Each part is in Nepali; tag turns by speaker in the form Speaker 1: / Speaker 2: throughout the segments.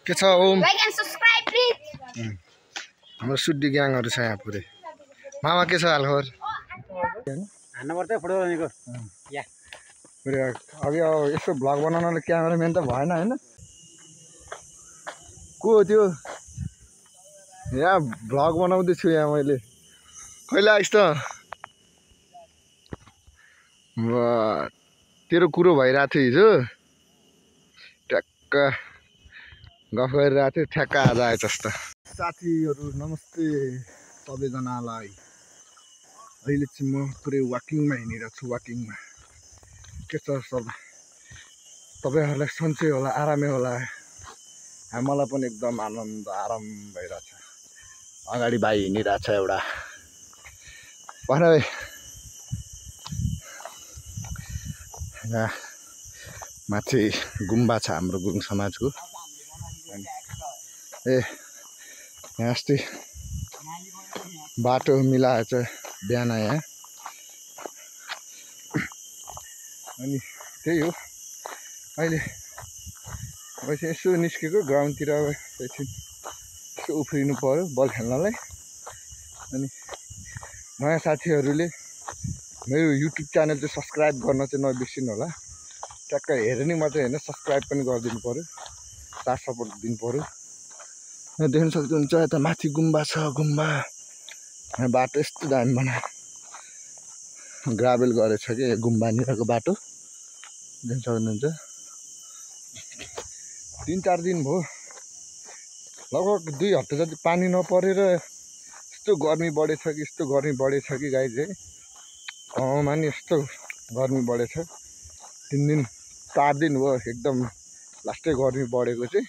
Speaker 1: के छ Om
Speaker 2: like and subscribe please
Speaker 1: हाम्रो सुड्डी ग्याङहरु छ यहाँ पुरै मामा के छ हालखबर
Speaker 3: हान्न पर्छ फुटबल भनेको या
Speaker 1: पुरै अघि यसो भ्लग बनाउनले क्यामेराम्यान त भएन हैन को हो त्यो यहाँ भ्लग बनाउँदै छु यहाँ मैले कहिले आइस त तेरो कुरो भइरहेको थियो हिजो ट्याक्क गफ गरिरहेको थियो ठ्याक्क आज आएछस् त साथीहरु नमस्ते सबैजनालाई अहिले चाहिँ म पुरै वाकिङमा हिँडिरहेको छु वाकिङमा के छ सब तपाईहरुलाई सन्चै होला आरामै होला मलाई पनि एकदम आनन्द आराम भइरहेछ अगाडि भाइ हिँडिरहेछ एउटा भन भाइ यहाँ माथि गुम्बा छ हाम्रो गुरुङ समाजको ए यहाँ अस्ति बाटो मिलाएछ बिहान यहाँ अनि त्यही हो अहिले यसो निस्केको ग्राउन्डतिर एकछिन यसो उफ्रिनु पर्यो बल खेल्नलाई अनि नयाँ साथीहरूले मेरो युट्युब च्यानल चाहिँ सब्स्क्राइब गर्न चाहिँ नबिर्सिनु होला ट्याक्क हेर्ने मात्रै हैन सब्स्क्राइब पनि गरिदिनु पर्यो साथ सपोर्ट दिनु पर्यो यहाँ देख्न सक्नुहुन्छ यता माथि गुम्बा छ गुम्बा यहाँ बाटो यस्तो दामी बनायो ग्राभेल गरेछ कि गुम्बानिरको बाटो देख्न सक्नुहुन्छ 3-4 दिन भयो लगभग 2 हप्ता जति पानी नपरेर यस्तो गर्मी बढेछ कि गाइज है गाउँमा नि यस्तो गर्मी बढेछ 3 दिन 4 दिन भयो एकदम लास्टै गर्मी बढेको चाहिँ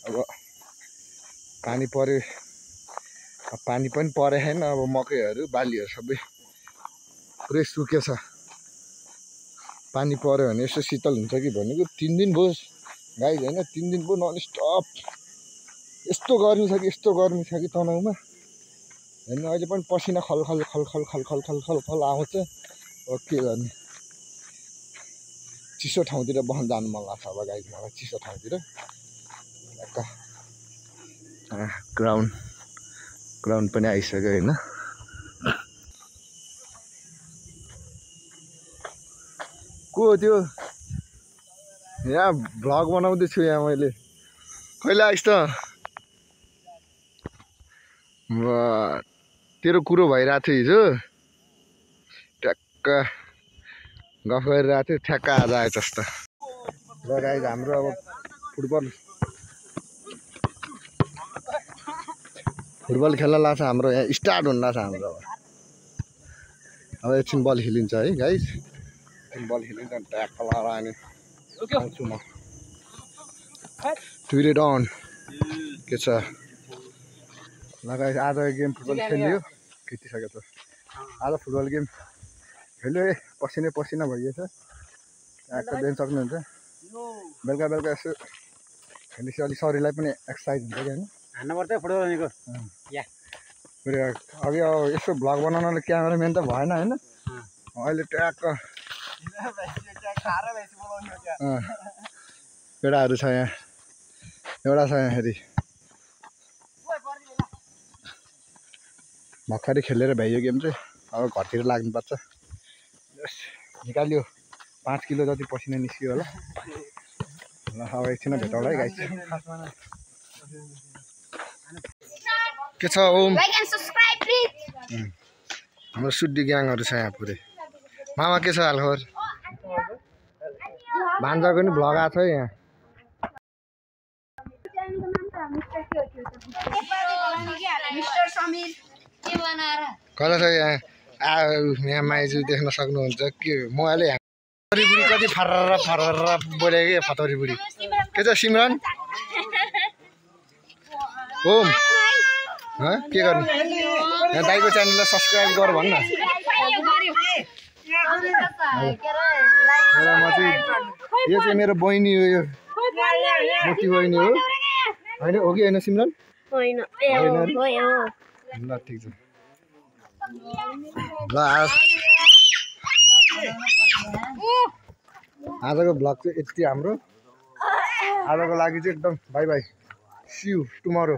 Speaker 1: अब पानी परे पानी पनि परे छैन अब मकैहरू बालीहरू सबै पुरै सुकेछ पानी पर्यो भने यसो शीतल हुन्छ कि भनेको 3 दिन भयो गाइज हैन 3 दिन भयो नन स्टप यस्तो गर्मी छ कि तनाउमा हैन अहिले पनि पसिना खलखल आउँछ अब के गर्ने चिसो ठाउँतिर बस्न जानु मन लाग्छ अब गाइज मलाई चिसो ठाउँतिर ग्राउन्ड पनि आइसक्यो हैन को हो त्यो यहाँ भ्लग बनाउँदै छु यहाँ मैले कहिले आइस त तेरो कुरो भइरहेको थियो हिजो ट्याक्क गफ गरिरहेको थियो ठ्याक्क आज आएछस् त ल गाइज हाम्रो अब फुटबल खेल्न लाग्छ हाम्रो यहाँ स्टार्ट हुन लाग्छ हाम्रो अब एकछिन बल खेलिन्छ है गाइज बल खेलिन्छ ट्याक्क लगाएर अनि आउँछु म ट्विट अन के छ लगाइ आज गेम फुटबल खेल्यो खिचिसक्यो त आज फुटबल गेम खेल्यो पसिना भइएछ ट्याक्क देख्न सक्नुहुन्छ बेलुका यसो खेलेपछि अलिक शरीरलाई पनि एक्सर्साइज हुन्छ कि होइन
Speaker 3: हान्न पर्छ फुटबल भनेको या
Speaker 1: पुरै अघि यसो भ्लग बनाउनले क्यामेराम्यान त भएन हैन अहिले ट्याक्क केटाहरू छ यहाँ एउटा छ यहाँ फेरि भर्खरै खेलेर भ्याइयो गेम चाहिँ अब घरतिर लाग्नुपर्छ निकाल्यो 5 किलो जति पसिना निस्कियो होला ल अब एकछिन भेटौँ है गाइस के छ Om
Speaker 2: like and subscribe please
Speaker 1: हाम्रो सुड्डी ग्याङहरु छ यहाँ पुरै मामा के छ हालखबर भान्जाको नि भ्लग आछ है यहाँ
Speaker 2: मिस्टर समीर के बनाएर
Speaker 1: कता छ यहाँ माइजू देख्न सक्नुहुन्छ के म अहिले फतरी बुढी कति फरर बोले के फतरी बुढी के छ सिमरन ओम के गर्ने यहाँ दाइको च्यानललाई सब्स्क्राइब गर भन्न यो चाहिँ मेरो बहिनी हो यो मोटी बहिनी हो होइन हो कि होइन सिमरन ल ठिक छ ल आजको भ्लग चाहिँ यति हाम्रो आजको लागि चाहिँ एकदम bye bye see you tomorrow